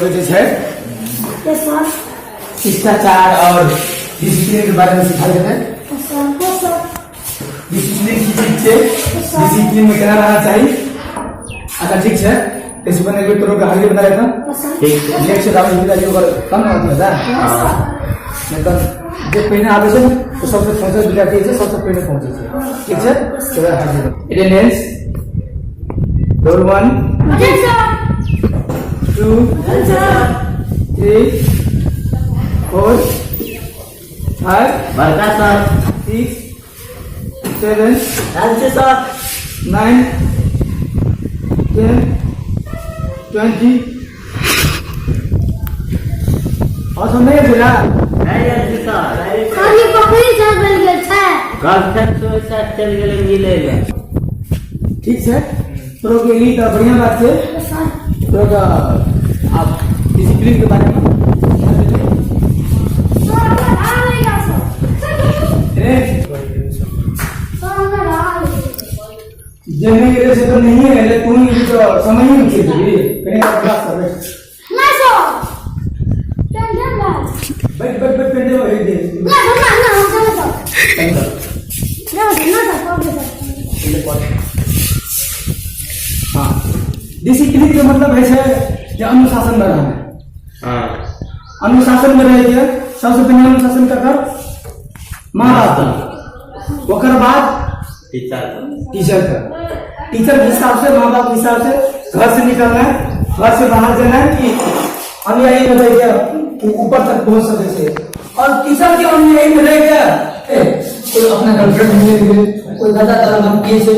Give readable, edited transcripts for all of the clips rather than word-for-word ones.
सबके जे छै यस सर। शिष्टाचार और डिसिप्लिन के बारे में सिखायल जेतै। Yes sir. Yes sir. Discipline की चीज छै, डिसिप्लिन में केना रहना चाही। अच्छा ठीक छै, कैसे बने के तोरो के हाजिरी बना लेता। Yes sir. ठीक छै। लेट से दारू मिला ओकर कम न होता है। Yes sir. नहीं तऽ जे पहिने आबै छै ने ओ सबसे पहुँचल विद्यार्थी छै, सबसे पहिने पहुँचै छै। ठीक छै, तोरा हाजिरी attendance role 1 yes sir. 2 yes sir. 3 4 5 बड़का सर। 6 7 आयल छै सर। 9 10 20 और सब नहीं भेला। नहि आयल छै सर। खाली बकरी चल गेल छै। गर्लफ्रेंड से साथ चलि गेलै मिलै लए। ठीक छै, तोरो के ई तऽ बढ़िया बात छै। Yes sir. तोरो के आब डिसिप्लिन के बारे में सर हमरा धार लागि गेल सर। ए, सर हमरा धार लागि गेल। जे नहीं गेलै से तऽ नहिए एलै, तू ही तऽ समय ही नहि छै देबी। कनि और क्लास कर बैठ। नहीं सर। टेंशन ना। बैठ बैठ बैठ पेंटे में बैठ दे। ना सर, ना ना हम चले सर। कहीं कर। ना सर, ना सर, पकड़ सर। पहिले पढ़। हाँ, डिसिप्लिन के मतलब है छै जे अनुशासन में रहना। हाँ। अनुशासन में रह के सबसे पहले अनुशासन ककर माँ बाप का, ओकर बाद टीचर। टीचर का। टीचर के हिसाब से, माँ बाप के हिसाब से घर से निकलना है, घर से बाहर जाना है कि अनुयायी में रह के ऊपर तक पहुंच सके से। और टीचर के अनुयायी में रह के ए, कोई अपना गर्लफ्रेंड मिले गेलै, कोई गदा तरह हम पिए छै,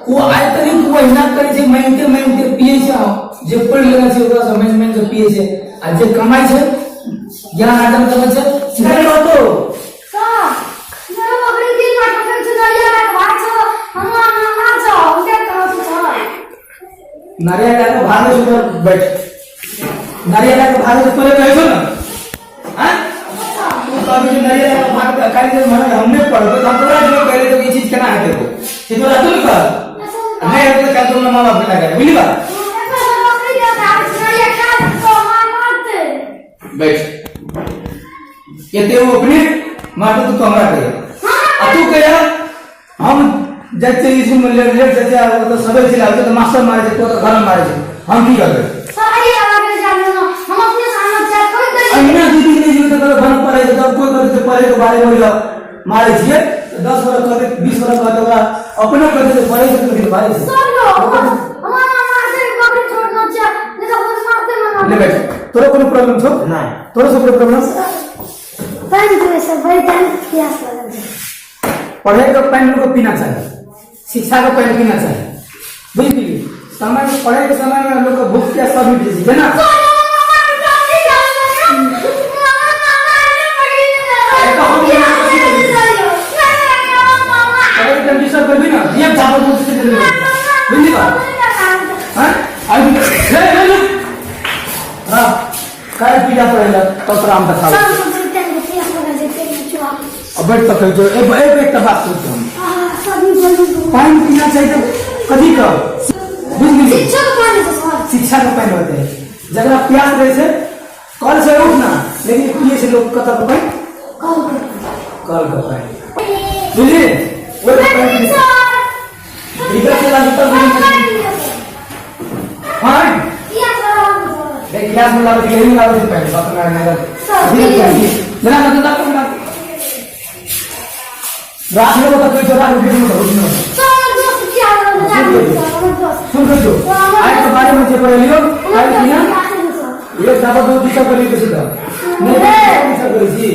ओ आइ तक महीना करै छै, मांगिते मांगिते पिए छै, जे पढ़ि लेने छै ओकरा से मांगि मांगि के पिए छै, आ जे कमाइ छै ज्ञान अर्जन करै छै से रहतो। सर, मेरा बकरी की नाटक करै छै, नरिया के भाग छै, हमरा नाना छै, हम क्या करै छै सर? नारियल लए के भागै छै तऽ बैठ, नारियल लए के भागै छै तोरे कहै छौ ने, आँय? तू कहबी जे नारियल लए के भाग, काल्हि जे महाराज हम नहि पढ़बै तऽ हम तोरा जे कहले तऽ ई चीज केना हेतै, से तोरा तू ने कह। नहि हेतै तऽ काल्हि तोरा माँ बाप के लगा बुझली बात। बकरी के भाग छै, नरिया खा तो मार मारते। बैठ, एते ओ अपने मारतौ तऽ तू हमरा कहिया आ तू कहिया हम जाइ छियै स्कूल में लेट लेट जाइ छियै, आ ओतऽ सबे चलि आबै छै तऽ मास्टर मारै छै, तो तऽ घरमे मारै छै, हम की करबै? सर, आइए आगे जाने ना, हम अपने सामने चेक कर दे। अहिना दीदी नहि जेबै तऽ कहबै घरमे पढ़ै छै, तब कोइ कहतै जे पढ़ै के बारे में मारै छियै तऽ 10 बरख कहतै, 20 बरख कहतै, ओकरा अपने कहतै जे पढ़ै छै तऽ कथी मारै छै। सर लो, हमारा मारते बकरी छोड़ना चाहिए, नहीं तो खुद मारते ना। ले बैठ, तोरो कोनो प्रॉब्लम छौ? नहि। तोरो सब कोनो प्रॉब्लम? पानि पिबै सर, बड़ी पानि प्यास लागल छै। पढ़े के पानि लोग पीना चाहिए, शिक्षा के पानि पीना चाहिए, बुझली? समय में पढ़े के समय में लोग के भूख प्यास सब मिट जाइ छै ना। पढ़े के टाइम डिस्टर्ब करबी ना, ये बाबा को से दे बुझली बात? हां, आई ले ले ले, हां, काहे पीला पड़ेला तब तोरा हम देखाबै। अब बैठ तऽ कहै छौ, एक एक एकटा बात कहै छौ हम। पानि पीना चाही तऽ कथी कह बुझली? शिक्षा के पानि होते है, जकरा प्यास रहै छै कल से उठ ना, लेकिन पिए छै लोग कतऽ के पानि? कल के पानि, बुझली? ओहि पानि भीतर से लागी तब बुझली। पानि देख, गिलास में लाबै छै, यही में लाबै छै पानि, बाप रे, नहीं लाबै। जना मतलब रात में तो कोई चोरा रुके में बहुत न सुन कर जो आज के बारे में जे पढ़े लियो काल्हि दिना एक दाबा दो दिशा करी के सीधा नहीं दिशा करी छी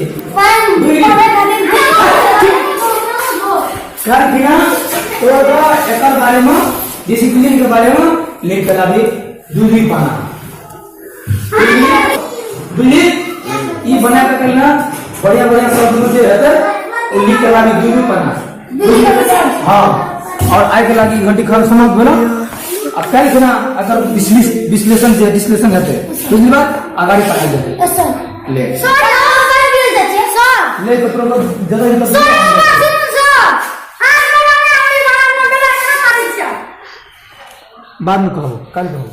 काल्हि दिना तोरा एकर बारे में डिसिप्लिन के बारे में लिख के लाबी दूधी पाना, बुझली? ई बना के कहिना बढ़िया बढ़िया शब्द में जे हेतै ओ लिख के लाबी दूधी पाना। हाँ, और आइ के लागी घंटी खर समाप्त भेल। आ काल्हि खुना अगर विश्लेषण जे विश्लेषण हेतै, बुझली बात? अगाडि पढ़ाइ जेतै। ले ले तऽ तोरा जगह बाद में कहू, काल्हि कहू।